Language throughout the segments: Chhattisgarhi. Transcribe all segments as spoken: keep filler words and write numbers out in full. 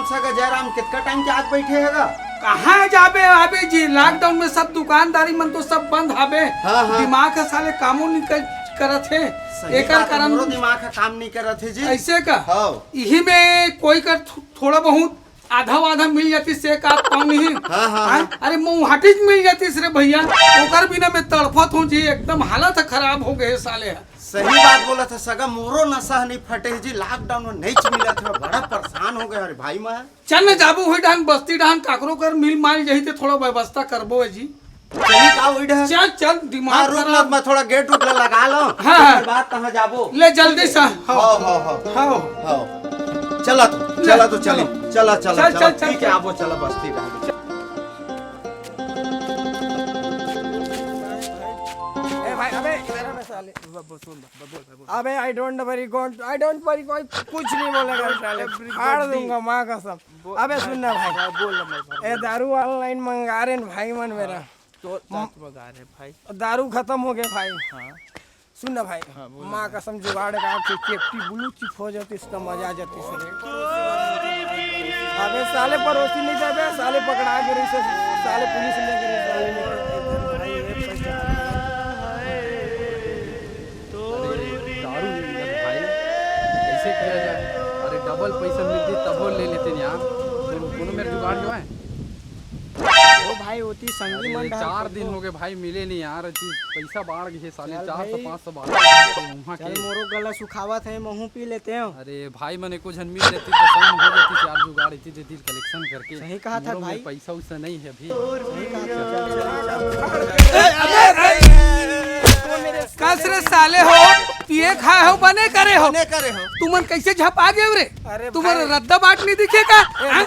सगा जयराम, कितका टाइम के आज बैठे हे गा? कहाँ जाबे आबे जी, लॉकडाउन में सब दुकानदारी मन तो सब बंद हाबे। हाँ, हाँ। दिमाग ह साले कामो नहीं कर, करत हे। सही एकर बात है, कारण मोरो दिमाग ह काम नहीं करत हे जी। ऐसे का? हाँ। इही में कोई कर थो-, थोड़ा बहुत आधा आधा मिल जातिस, एक आध पाँव नहीं। हाँ, हाँ, हाँ? हाँ। अरे, मऊहाटी मिल जातिस रे भैया, ओकर बिना मैं तड़फत हूँ जी, एकदम हालत खराब हो गए साले। सही बात बोलत हे सगा, मोरो नसा ह नहीं फटे हे जी, लॉकडाउन में नहीं मिलत हे, बड़ा परेशान हो गए अरे भाई मैं। चल न जाबो हुई डहन, बस्ती डहन काकरो कर मिल माल जही ते थोड़ा व्यवस्था करबो है जी। चली का हुई डहन? चल, चल, दिमाग हाँ, रुक खराब। ना, मैं थोड़ा गेट उट ला लगा लो। हाँ, हाँ। ओकर बाद तहाँ जाबो। ले जल्दी से, हाँ। हाँ, हाँ, हाँ। हाँ। हाँ। चला तू, ले, चला तू, चलो। चली। चला, चला, चल, चला, चल, चल, ठीक है, चल। आबो, चला बस्ती डहन। ए भाई, अबे, इधर आ बे साले। अबे, I don't worry, God, I don't worry, कोई कुछ नहीं बोलेगा साले। फाड़ दूंगा माँ कसम। अबे, सुन ना भाई। ए, दारू ऑनलाइन मंगा रहे हैं भाई मन मेरा। तो साथ मंगा रहे हैं भाई। दारू खत्म हो गए भाई। हाँ। सुन ना भाई, हाँ, बोल ना माँ भाई। कसम जुगाड़ का के सेफ्टी ब्लू चिप हो जाती, इसका मजा आ जाती सर। अबे साले पड़ोसी नहीं जाबे, साले पकड़ा के रही से, साले पुलिस ले गई, साले ने। अरे दारू मिल गया भाई, कैसे किया जाए? अरे डबल पैसा मिलती तब ले लेते यार। कोनो मेरे जुगाड़ जो है। ओ भाई, ओती संगी अरे, मन डाल चार दिन हो गए भाई, मिले नहीं यार। अति पैसा बाढ़ गए साले, चल चार सौ भाई। पाँच सौ बाढ़ गए वहाँ चल, के। मोरो गला सुखावत है, महू पी लेते हो। अरे भाई, मने कुछ जन मिल लेती तो कम हो जाती, चार जुगाड़ इतनी देती कलेक्शन करके। सही कहा था मोरो भाई। में पैसा उसा नहीं है अभी। कस रे साले हो, पिए खाए हो, बने करे हो। बने करे हो। तुमन कैसे झपा गए रे? अरे तुमन भाई। रद्दा बाट नहीं दिखे का? ए, हाँ? ए,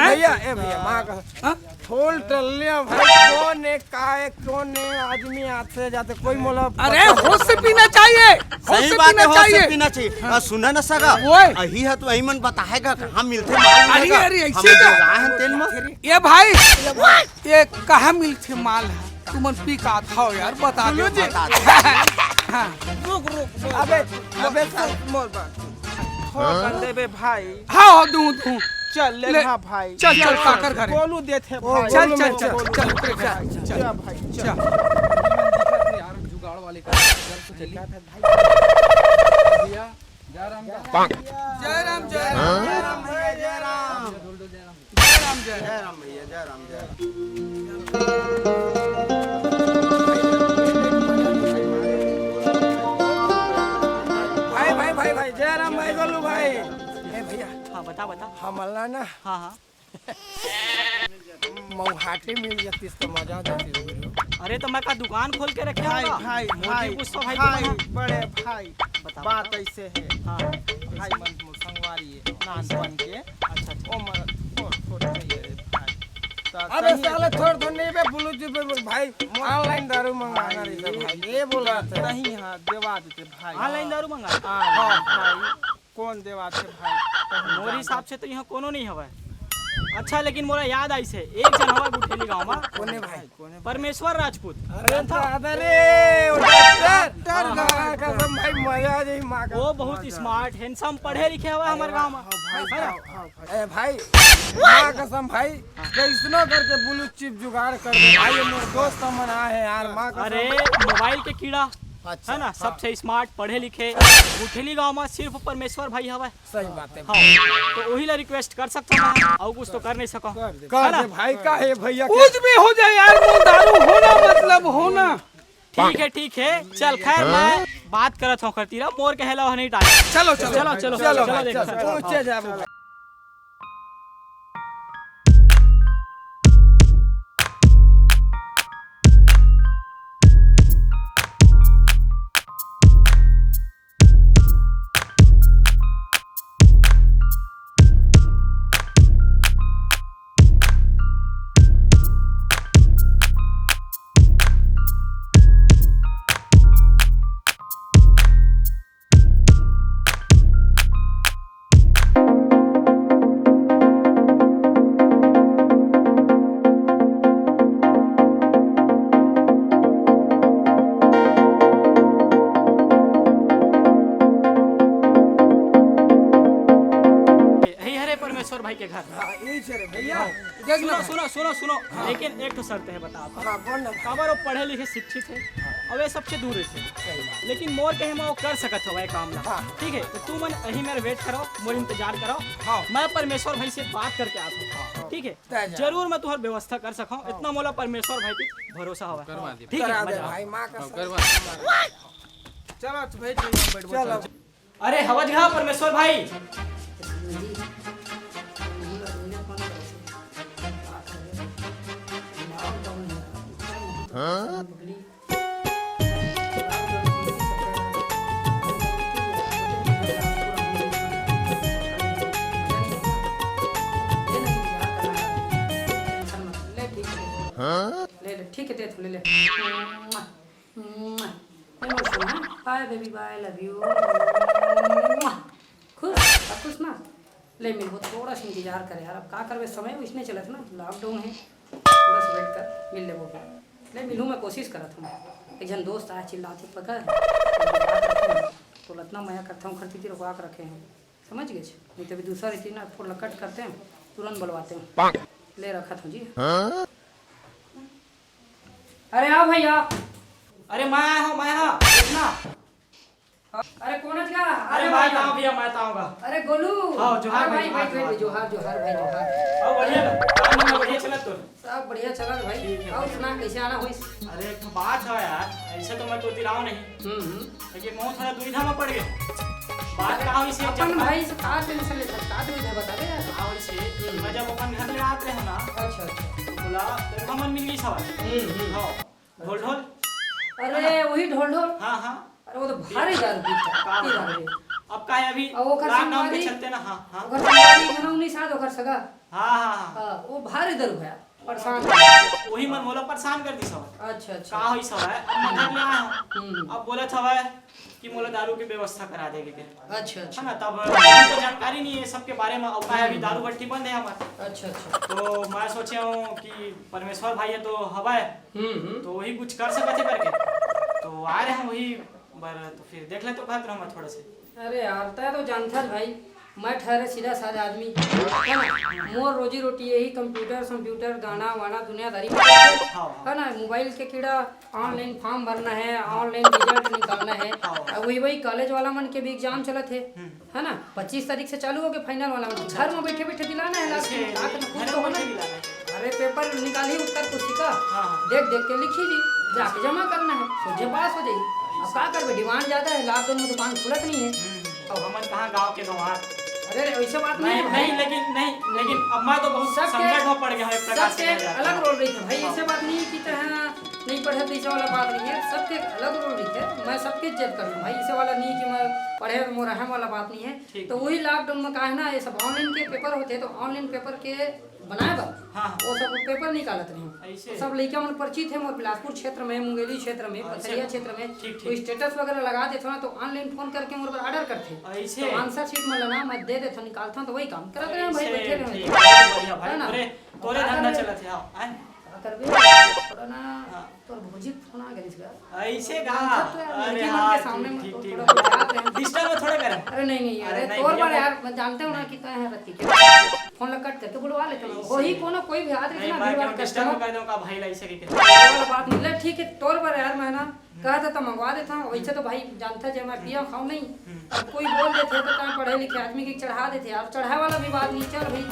भैया, ए भैया, माँ का हाँ? फूल टल्ले भाई, कौन है, का है, कौन है, आदमी हाथ से जाते, कोई मोला अरे पता होश से पीना चाहिए, होश सही से बात पीना है, होश से चाहिए। पीना चाहिए। हाँ। आ, सुना ना सगा, ओए। अही है तो अही मन बताएगा, कहाँ मिलते माल अरे, मिलेगा? अरे, ऐसे हम क्या? जो राह हैं तेन में। ये भाई, ये कहाँ मिलते माल है? तुमन पी का था यार, बता दो। जी। बता दो। हाँ। रुक, रुक, मोर अबे, बात सुन, अबे, मोर बात सुन। थोकन देबे भाई। हाँ, हाँ, दूँ, दूँ। चल, ले ले। हाँ भाई। चल, चल, काकर घरे। गोलू देथे ओ, भाई। चल, गोलू चल, में चल, गोलू चल, देथे चल, भाई। चल। जा भाई, चल। चल। यार, जुगाड़ वाले का घर तो चली। भैया, जय राम का। जय राम, जय राम। जय राम भैया, जय राम। जय राम, जय राम। जय राम भैया, जय राम, जय राम। भाई, भाई, भाई, भाई, जय राम भाई, गोलू भाई। ए भैया, हाँ, बता, बता। हमला ना हाँ, हाँ। मौहाटी मिल जाती तो मजा आ जाती। अरे, तो मैं का दुकान खोल के रखे भाई, होगा? भाई, मोदी भाई, कुछ तो भाई भाई, तुम्हारा बड़े भाई, बता, बात बता। ऐसे है। हाँ। भाई मन मोर संगवारी है, नानपन के। अच्छा, अच्छा। ओ मन, ओ, थोड़ा चाहिए रे भाई। तो अबे कहीं साले, थोड़ थोड़ नहीं बे, बोलू जी बे, भाई, online दारू मंगाना रही था भाई, ये बोला था। नहीं, हाँ, देवा देते भाई। Online दारू मंगा? हाँ, हाँ, भाई, कौन देवा थे भाई? कहीं मोर जान हिसाब से तो यहाँ कोनो नहीं हवे। अच्छा, लेकिन मोला याद आइस हे, एक झन हवय गुठेली गांव मा। कोने भाई? परमेश्वर राजपूत। अरे दादा रे, वो डॉक्टर। डॉक्टर हाँ, हाँ। कसम भाई, मजा आ जाई माँ का। वो बहुत smart, handsome, पढ़े लिखे हवा हमारे गाँव में। हाँ भाई, है ना? हाँ, हाँ भाई। ए भाई, माँ कसम भाई, कैसनो करके blue chip जुगाड़ कर दे भाई, ये मोर दोस्त मन आए हैं यार, माँ कसम। अरे, mobile के कीड़ा, अच्छा, है ना, हाँ। सबसे smart, पढ़े लिखे, गुठेली गाँव में सिर्फ परमेश्वर भाई हवा। सही बात है। हाँ, तो वही ला request कर सकता हूँ, और कुछ तो कर नहीं सको। कर दे। है ना? कर दे भाई, का है भैया के? कुछ भी हो जाए यार, वो दारू होना मतलब होना। ठीक है, ठीक है, चल खैर, मैं बात करत हूँ ओकर तीरा, मोर कहेला वह नहीं टाले। चलो, चलो, चलो, चलो, चलो, चलो, भाई, देखो। चलो, पहुँचे जाबो। भाई के घर। हाँ, यही से रे भैया। हाँ। देख सुनो, ना। सुनो, सुनो, सुनो। हाँ। लेकिन एक ठो शर्त है, बता आप। हाँ, बोल ना। काबर वो पढ़े लिखे शिक्षित है, हाँ। अब ये सबसे दूर रहते हैं। सही बात। लेकिन मोर कहे में वो कर सकत हो ये काम ना। हाँ। ठीक है, तो तू मन यही मेरे वेट करो, मोर इंतजार करो। हाँ। मैं परमेश्वर भाई से बात करके आता हूँ। हाँ। ठीक है, तय जा। जरूर मैं तुम्हारी व्यवस्था कर सकूँ, हाँ। इतना मोला परमेश्वर भाई पे भरोसा हवा है। करवा दे। ठीक है, करा मैं दे जाऊँ। भाई, माँ का हाँ, कसम। करवा दे। चलो, अच्छा भाई, ठीक है, बैठ, बैठ, चलो। चलो। अरे हवज घा परमेश्वर भाई। ले, ले, ठीक है, दे, ले, ले। ले मोर सोना, bye baby, bye, love you। खुश, अब खुश ना? ले मिलबो, थोड़ा सा इंतजार कर यार, अब का करबे, समय वैसने चलत ना, lockdown है, थोड़ा सा wait कर, मिल लेबो फिर। ले मिलूँ, मैं कोशिश करत हूँ। एक झन दोस्त आए चिल्लात हे, पकड़, तो लतना मया करता हूँ, खरती ती रोकवा के रखे हैं, समझ गए? नहीं तो अभी दूसरा रहती ना, फोन ला कट करते हैं, तुरंत बुलवाते हैं। ले रखत हूँ जी। अरे आओ भैया। अरे मैं आया हूँ, मैं हाँ, रुक ना। अरे कौन है का? अरे अरे भाई, भैया। ताऊ भैया, मैं ताऊ का। अरे गोलू। हाँ, जोहार अरे भाई, भाई, जोहार, भाई, जोहार, जोहार। जोहार, जोहार भाई, जोहार। और बढ़िया, काम धंधा बढ़िया चलत तो? सब बढ़िया चलत भाई। ठीक है। और सुना, कैसे आना होइस? अरे एक ठो बात है यार, ऐसे तो मैं तो तिराव नहीं। हम्म, हम्म। लेकिन मैं थोड़ा दुविधा में पड़ गया। बात का होइस अपन जब मैं भाई से का टेंशन लेता, का दुविधा बता दे यार। का होइस, हम्म। मैं जब अपन घर ले आत रहे ना, अच्छा, अच्छा। तो बोला, तेरे मन मिल गई सवाल। हम्म, हम्म। हाँ। ढोल ढोल। अरे, वही ढोल ढोल। हाँ, हाँ। अरे, वो तो भारी दारू पीता है, का पी रहा है। अब का है अभी अब ओकर लॉकडाउन के संगवारी, चलते ना, हाँ, हाँ। ओकर संगवारी है ना, उन्नीस साल ओकर सगा। हाँ, हाँ, हाँ। हाँ, वो भारी दारू है, परेशान। वही मन मोला परेशान कर दी सवाल। अच्छा, अच्छा। का होई सवाल? अब मैं घर ले आया हूँ। हम्म। अब बोला था वह कि मोला दारू की व्यवस्था करा देगे के। अच्छा, अच्छा। है ना, तब हमको जानकारी नहीं है सबके बारे में, और का है अभी दारू भट्टी बंद है हमारा। अच्छा, अच्छा। तो मैं सोचे हूँ कि परमेश्वर भाई है तो हवाए, हम्म, हम्म। तो वही कुछ कर सकत है करके, तो आ रहे हैं वही बर, तो फिर देख ले तो कहत रहूँ मैं थोड़ा से। अरे यार, तै तो जानथस भाई, मैं ठहरे सीधा साधा आदमी, है ना? मोर रोजी रोटी यही computer, computer, गाना वाना, दुनियादारी में, हाँ, हाँ। है ना? मोबाइल के कीड़ा, online form भरना है, online result निकालना है। हाँ। अब वही, वही कॉलेज वाला मन के भी exam चलत हे, हम्म। है ना? पच्चीस तारीख से चालू हो गए final वाला मन। अच्छा, घर में अच्छा। बैठे बैठे दिलाना है last में, ऐसे का करना, कुछ घर तो में होना बैठे ही। दिलाना है। अरे paper निकाली उत्तर पुस्तिका, हाँ, हाँ। देख देख के लिखी जी, जाके जमा करना है, सोझे पास हो जाई। अब का करबे, demand ज्यादा है, lockdown में दुकान खुलत नहीं है। हम्म। अब हमन कहाँ गाँव के गंवार? अरे, ऐसे बात नहीं नहीं, है भाई। नहीं, लेकिन, नहीं, लेकिन अब मैं तो बहुत सबके, संकट में पड़ गया हूँ, एक प्रकार से सबके कहा जाए तो। अलग role रही है भाई, हाँ। ऐसे बात नहीं है कि तरह नहीं पढ़े तो ऐसे वाला बात नहीं है, सबके अलग role रही है। मैं सबके इज्जत करता हूँ भाई, ऐसे वाला नहीं है कि मैं पढ़े तो मोर रहम वाला बात नहीं है। ठीक। तो वही lockdown में का है ना, ये सब online के paper होते हैं, तो online paper के बनाए बर हाँ, हाँ। वो सब paper निकालत रही हूँ। ऐसे? तो सब लइका मन परिचित है मोर बिलासपुर क्षेत्र में, मुंगेली क्षेत्र में, हाँ, पथरिया ऐसे? क्षेत्र में, ठीक, कोई ठीक। Status वगैरह लगा देथो ना, तो online phone करके मोर बर order करथे। ऐसे? तो answer sheet में लगा, मैं दे देथो, निकालथो, तो वही काम करत रहे भाई, ऐसे? बैठे रहे। ठीक, बहुत बढ़िया भाई, है ना? तोरे, तोरे का धंधा करबे? चलत है, हाँ, आय? का करबे? थोड़ा ना, हाँ। तोर भौजी के phone आ गइस गा। ऐसे का? जानथस तो यार, अरे लड़की मन हाँ, के सामने ठीक, में ठीक, तो ठीक, थोड़ा ठीक। बुझात रहे। Disturb थोड़ा करे। अरे नहीं, नहीं, अरे अरे नहीं, तोर भैया, बर मैं यार, मैं जानते हो ना कि तय है रति के। Phone ला cut करके बुलवा लेते हो। ऐसे। वही कोनो कोई भी आदमी नहीं, ना मैं भीड़ क्यों भाड़ disturb customer कर दूं का भाई ला ऐसे के? वाला बात नहीं, ले ठीक है, तोर बर यार मैं ना हम्म। कहा था तो मंगवा देता हूँ, वैसे तो भाई जानता जे मैं पिया खाऊं नहीं। हम्म। अब कोई बोल देथे तो तय पढ़े लिखे आदमी के चढ़ा देथे यार, चढ़ाए वाला भी बात नहीं, चल भाई,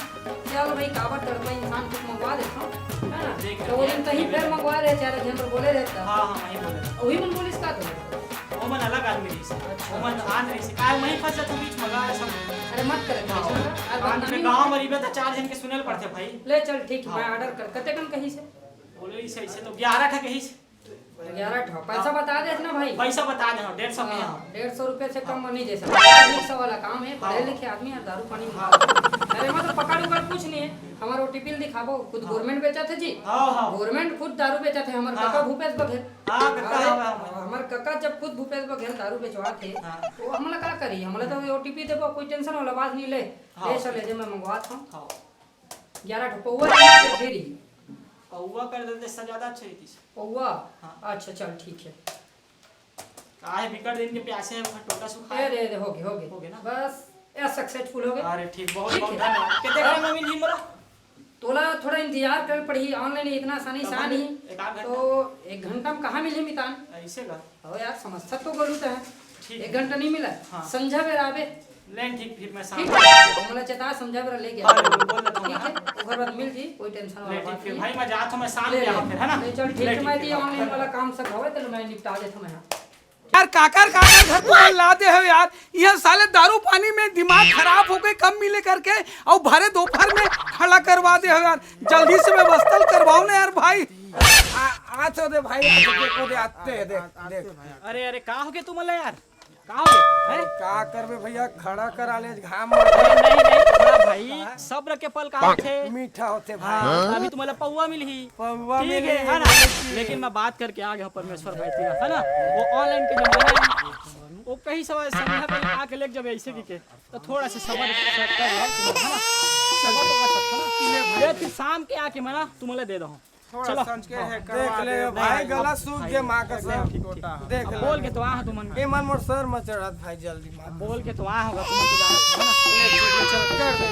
चल भाई, काबर तड़पा इंसान, कुछ मंगवा देता हूँ, है ना? देख तो वो दिन लेंगे। कहीं फिर मंगवा रहे, चार जन पर बोले रहता। हाँ, हाँ, वही बोले। वही मन बोलिस का तो? वो मन अलग आदमी रहिस। अच्छा, वो मन अच्छा। आन रहिस। काय वहीं फंस जात बीच में, गाय सब। अरे मत करे, हाँ। बीच में, यार, आज बदनामी में गाँव होगी। में रहिबे तो चार जन के सुने ल पड़थे भाई। ले चल ठीक है, हाँ। मैं order कर, कते कन कही से? बोले इसे, इसे तो ग्यारह ठा कही से। ग्यारह ठा। पैसा हाँ। बता दे इतना भाई। पैसा बता दे, हाँ, डेढ़ सौ में हाँ, है। डेढ़ सौ रुपये से कम हाँ। में नहीं दे सकता। एक सौ वाला काम है, हाँ। पढ़े लिखे आदमी और दारू पानी में हाँ। अरे मतलब पकड़ उकड़ कुछ नहीं है। हमारा ओटीपी दिखाबो, खुद हाँ। Government बेचथे जी। हाँ, हाँ। Government खुद दारू बेचथे, हमारे हाँ। काका भूपेश बघेल। हाँ, काका, अरे, हाँ, हाँ, हाँ। हमारे काका जब खुद भूपेश बघेल दारू बेचवाथे, हाँ। तो हमला का करी? हमला तो ओटीपी देबो, कोई tension वाला बात नहीं ले। हाँ। ले चले जे मैं मंगवात हूँ। हाँ। ग्यारह ठो पौवा दे दे, दे रही। पौवा कर देते, इससे ज्यादा अच्छा रहती। पौवा? हाँ। अच्छा, चल, ठीक है। काहे बिकट दिन के प्यासे हैं, टोटा सुखा ए, है। दे, दे, हो गए, हो गए। हो गए ना? बस। या सक्सेसफुल हो गे। अरे ठीक, बहुत ठीक बहुत है। धन्यवाद। कितने घंटा में मिलही मोला? तोला थोड़ा इंतजार करे पड़ही, ऑनलाइन इतना आसानी से तो आ नहीं। एक आध घंटा। तो एक घंटा में कहाँ मिलही मितान? ऐसे का? हो यार, समझता तो बोलू तो है। ठीक एक है। घंटा नहीं मिला। हाँ। संझा बेरा आबे। लेन ठीक, फिर मैं शाम ठीक को है, मोला चेता, संझा बेरा लेके हाँ, आ। बोल देता हूँ ठीक मैं। है, ओकर बाद मिल जी, कोई टेंशन वाला लेन बात ठीक, फिर नहीं। भाई मैं जात हूँ, मैं शाम ले, के ले। आऊँ फिर, है ना? ले, चल ठीक ले, है, ठीक मैं है, दी ठीक है। ऑनलाइन वाला काम सब हवे, तो मैं निपटा देता हूँ मैं यहाँ। यार, काकर, काकर घर तुमन ला दे हो यार। ये साले दारू पानी में दिमाग खराब हो गए, कम मिले करके, और भरे दोपहर में खड़ा करवा दे हो यार। जल्दी से व्यवस्था करवाओ ना यार भाई। आ, आ तो दे भाई, आ तो देखो दे, आते हैं, देख, देख। अरे, अरे, का हो गया तुमन ला यार? का हो गया? हैं? का करबे भैया, खड़ा करा ले, घाम अरे, नहीं, नहीं, थोड़ा भाई, सब्र के फल का होथे? मीठा होथे भाई। हाँ, अभी तुम्हारा पौवा मिलही। पौवा ठीक मिलही, है, है ना? मिलही। लेकिन मैं बात करके आ गया हूँ परमेश्वर भाई तेरा, है ना? वो ऑनलाइन के जमाना है, वो कहीं से संध्या पे आके लेके जब ऐसे की के, तो थोड़ा सा सब्र कर लो, है ना? सब्र तो कर सकते हो ना। ये फिर शाम के आके मैं ना तुम्हारा दे दूँ। थोड़ा चलो। संझ के है, देख करवा ले दे। भाई, नहीं, गला सूख गया, माँ कसम। ठीक, ठीक। देख अब ले। बोल के तो आ तुमन। ए मन मोर सर में चढ़त भाई, जल्दी मार। बोल के तो आ होगा तुमन तो जानत हो ना। कर दे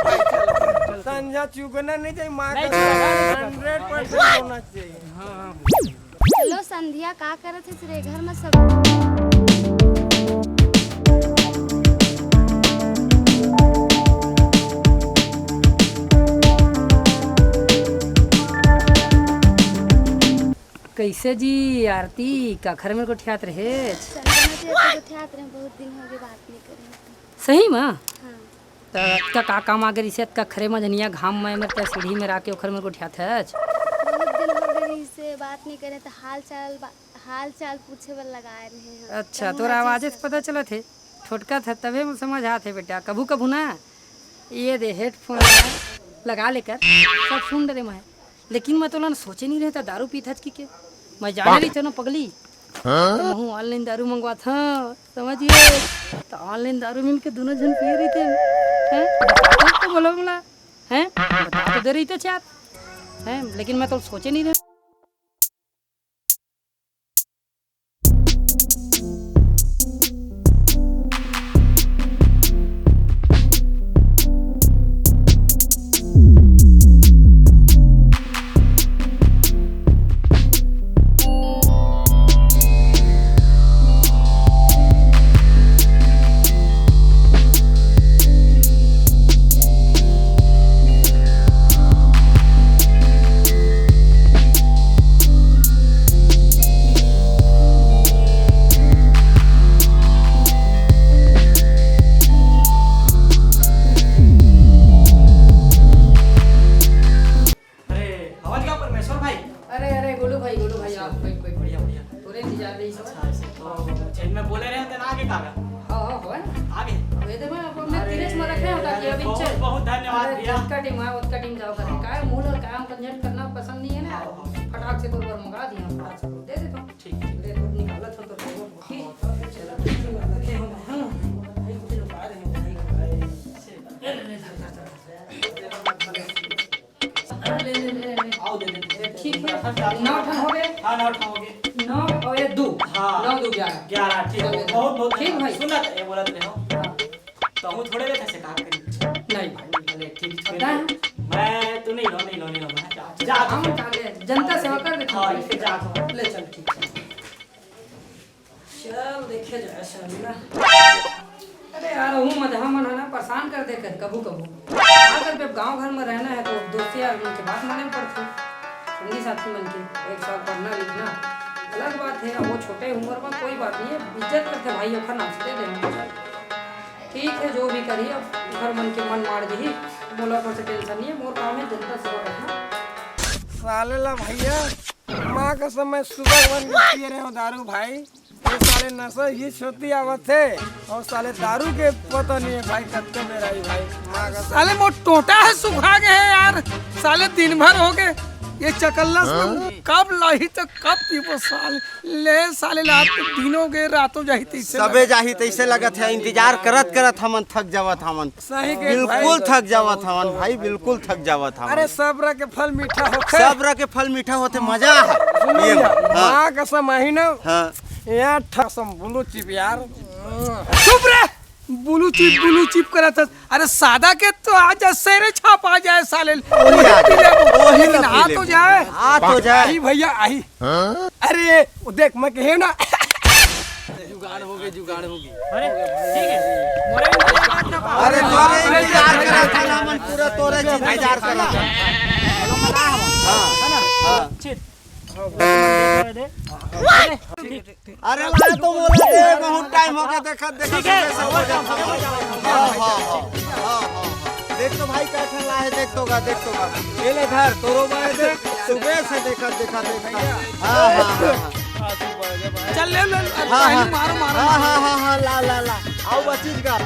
भाई, चल। संझा चुगना नहीं जाए, माँ नहीं कसम। चुगना, नहीं चुगना। हंड्रेड परसेंट होना चाहिए। हाँ, हाँ। चलो संध्या, का करत हे रे घर में सब? कैसे जी आरती, काखर मेर गोठियात रहे? संजना जी, तो गोठियात रहे, बहुत दिन हो गए बात नहीं करे। सही में? हाँ। त अतका का काम आगे रिसे, अतका खरे मजनिया घाम में मेरे सीढ़ी में राके ओखर मेर गोठियात हच? बहुत दिन हो गए रिसे बात नहीं करे, तो हाल चाल बा-, हाल चाल पूछे बर लगाए रहे हैं। अच्छा, तो तोरा आवाजे से पता चलत हे, ठोटकत हे, तभे मोला समझ आत हे बेटा। कभू कभू ना ये दे हेडफोन लगा लेकर सब सुन डरे मैं, लेकिन मैं तोला सोचे नहीं रहता दारू पीत हच कि के। मैं जाने रही ना पगली, तो महू ऑनलाइन दारू मंगवात हूँ, समझिए। तो ऑनलाइन दारू मिल के दोनों जन पिए रही थे, हैं? बता तो बोलो बोला, हैं? बता तो दे रही थे चार, हैं? लेकिन मैं तो सोचे नहीं रहा। अरे, आवाज का परमेश्वर भाई? अरे, अरे, गोलू भाई, गोलू भाई, आप बैठ, बैठ, बढ़िया, बढ़िया। तोरे इंतजार में ही सब। अच्छा, ऐसे तो चैन में बोले रहे थे ना, आगे का? हाँ, हाँ, हो ना। आगे? अब ये देखो, अब मैं अरे, धीरे से रखे हो, ताकि अरे, अभी बहुत, चल। बहुत धन्यवाद अरे, भैया। जितका टीम है, उतका टीम जाओ करे। हाँ। काय मूड और काम कंजट करना पसंद नहीं है ना। हाँ, हाँ। फटाक से तो एक बार मंगा दिया, फटाक से तो दे देता हूँ। ठीक, ठीक। ले, तो निकाला तो, तो, तो, ठीक। चलो, ठीक है, रखे हो, हाँ। भाई, मुझे लुका रहे हो, भाई। ले, ले, ले, ले, ले। आओ, दे दे। ठीक है। नौ ठन हो गए। हाँ, नौ ठन हो गए। नौ और ये दो। हाँ। नौ दो ग्यारह। ग्यारह, ठीक है। चलो। बहुत, बहुत ठीक भाई। सुन ना, ये बोलत रहे हो। हाँ। तो हम थोड़े लेते से काम करी। नहीं भाई। अरे, ठीक, ठीक। पता है? मैं तो नहीं लो, नहीं लो, नहीं लो, मैं जा, जा। हम जा ले, जनता सेवा कर देते हैं हाँ, भाई। इसे जा। ले चल, ठीक है। चल, देखे जाए, चल ना। अरे यार, हूँ मजहा मन है ना, परेशान कर दे कर, कभू कभू। का करबे, अब गाँव घर में रहना है, तो दोस्त यार मन के बात माने पड़थे। संगी साथी मन के, एक साथ पढ़ना लिखना, अलग बात है, वो छोटे उम्र में कोई बात नहीं है, इज्जत करथे भाई, ओखर नाम से दे देना। ठीक है, जो भी करिए, अब घर मन के मन मार जही, मोला कोई से टेंशन नहीं है, मोर काम है जनता सेवा करना। साले ला भैया, माँ कसम, मैं सुबह बन के पिए रहे हूँ दारू भाई। ये साले नशा ही छोटी आवत है और साले दारू के पता नहीं है भाई, कत्ते बेर आई भाई। माँ कसम। साले मोर टोटा है सुखा गए है यार, साले दिन भर हो गए ये चकल्लस में, हाँ? कब लाही तो कब पीबो साले। ले साले, रात के दिनों के रातों जाही तैसे सबे लगत। जाही तैसे लगत है, इंतजार करत करत हमन थक जावत हमन। सही के बिल्कुल भाई। थक जावत हवन भाई, बिल्कुल थक जावत हवन। अरे सब्र के फल मीठा होथे। सब्र के फल मीठा होथे, मजा है। सुन ये भैया, हाँ। माँ कसम आही ना। हाँ। यार ठसम बोलो चिप यार। चुप रे। ब्लू चिप, ब्लू चिप करत हस। अरे सादा के तो आ जाए, सरे छाप आ जाए साले। वही आ जाए, वही लेकिन आ तो जाए। आ तो जाए। आई भैया, आई। अरे, वो देख, मैं कहे ना। जुगाड़ होगे, जुगाड़ होगे। अरे, ठीक है। अरे, तोरे इंतजार करत हन, हमन पूरा तोरे इंतजार करत हन। हाँ, हाँ। अरे, मैं तो बोला थे, बहुत टाइम हो गया, देखत, देखत, ठीक है। सुबह से हो जाता। हाँ, हाँ, हाँ, हाँ, हाँ, हाँ। देख तो भाई, का ठन ला हे, देख तो गा, देख तो गा। ये ले धर, तोरो बाय दे, सुबह से देखत, देखत, देखत। हाँ, हाँ, हाँ, हाँ। चल, ले, ले, ले, हाँ, पहले हाँ। मारो, मारो, हाँ, मारो। हाँ, हाँ, हाँ, ला, ला, ला। आओ, बचीज गा।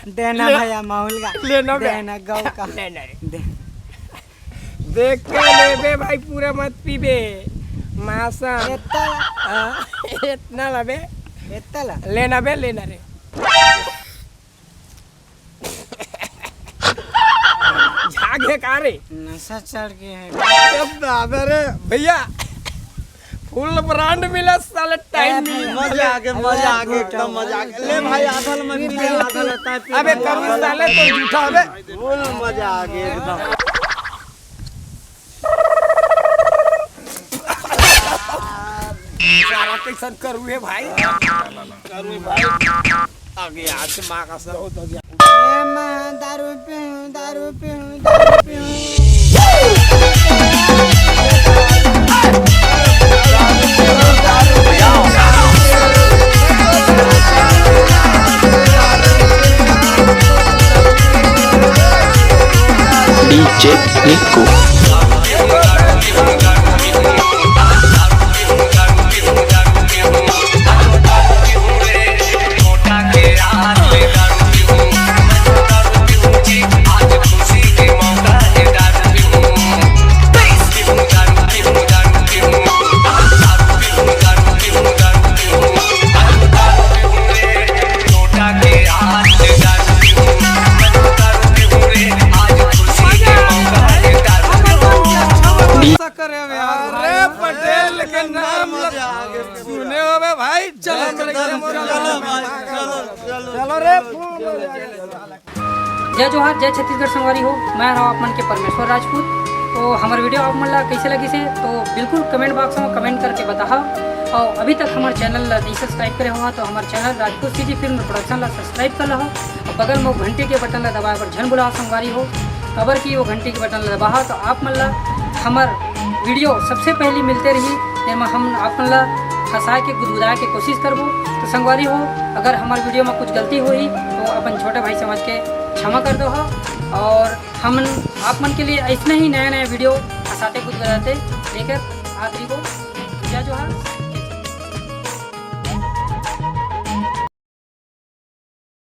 देना ले। भैया, माहौल का। लेना बे। देना, गौ का। लेना रे। दे। देख के लेबे भाई, पूरा मत पीबे। मासा। इतना ला। हाँ, इतना ला बे। इतना ला। लेना बे, लेना रे। झागे का रे? नशा चढ़ के है। अरे दादा रे, भैया, फुल ब्रांड मिला साला, टाइम ए, मिला। मजा आ गया, मजा आ गया, एकदम मजा आ गया। ले भाई, आधा ल मैं पी, आधा ल तैं पी। अबे करू साले, तो झूठा बे। फुल मजा आ गया एकदम। साला कैसन करू हे भाई? करू हे भाई। आगे आज से माँ का सब। ए माँ, दारू पीऊँ, दारू पीऊँ, दारू पीऊँ। डीजे निक्कू। करे अब यार। अरे पटेल के नाम ल-, सुने होबे भाई, चलो, चलो, चलो, चलो, चलो। चलो रे, फूल। जय जोहार, जय छत्तीसगढ़ संगवारी हो, मैं हूँ आप मन के परमेश्वर राजपूत। तो हमर वीडियो आप मन ला कैसे लगिस हे, तो बिल्कुल कमेंट बॉक्स में कमेंट करके बताहा। और अभी तक हमर चैनल ला नहीं सब्सक्राइब करे हो, तो हमर channel Rajput CG film production ला सब्सक्राइब कर लहो। और बगल में वो घंटी के बटन ला दबाए बर झन भुलाओ संगवारी हो, काबर कि वो घंटी के बटन ला दबाहा तो आप मन ला हमर वीडियो सबसे पहली मिलते रही, जेमा हम आप मन ला हंसाए के, गुदगुदाए के कोशिश करबो। तो संगवारी हो, अगर हमर वीडियो में कुछ गलती होही तो अपन छोटे भाई समझ के क्षमा कर दो हो। और हम आप मन के लिए ऐसने ही नया नया वीडियो हंसाते गुदगुदाते लेकर आत रहिबो। जय जोहार।